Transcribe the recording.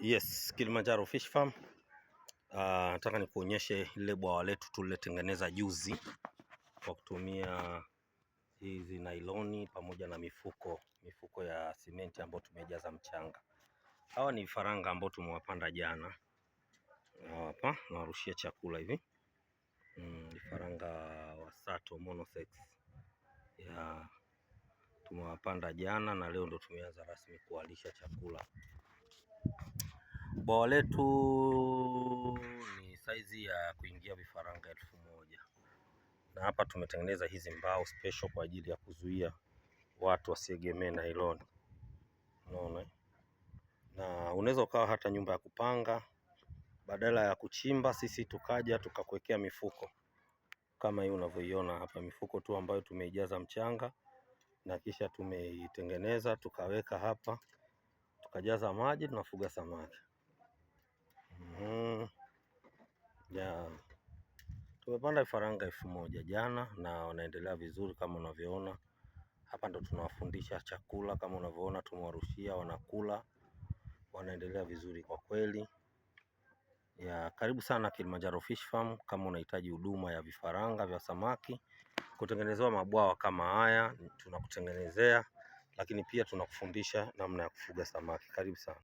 Yes, Kilimanjaro Fish Farm. Nataka nikuonyeshe lile bwawa letu tulilotengeneza juzi kwa kutumia hizi nailoni pamoja na mifuko ya simenti ambayo tumejaza mchanga. Hawa ni vifaranga ambao tumewapanda jana. Hapa nawarushia chakula hivi. Vifaranga wa Sato monosex. Ya tumewapanda jana na leo ndo tumeanza rasmi kuwalisha chakula. Bwawa letu ni saizi ya kuingia vifaranga 1000. Na hapa tumetengeneza hizi mbao special kwa ajili ya kuzuia watu wasiegemee nailoni. Unaona? Na unaweza ukawa hata nyumba ya kupanga, badala ya kuchimba sisi tukaja tukakuwekea mifuko kama hii unavyoiona hapa, mifuko tu ambayo tumeijaza mchanga na kisha tumeitengeneza tukaweka hapa, tukajaza maji, tunafuga samaki. Yeah. Tumepanda vifaranga 1000 jana na wanaendelea vizuri kama unavyoona. Hapa ndo tunawafundisha chakula kama unavyoona, tumewarushia wanakula, wanaendelea vizuri kwa kweli. Ya, karibu sana Kilimanjaro Fish Farm kama unahitaji huduma ya vifaranga vya samaki, kutengenezewa mabwawa kama haya tunakutengenezea, lakini pia tunakufundisha namna ya kufuga samaki. Karibu sana.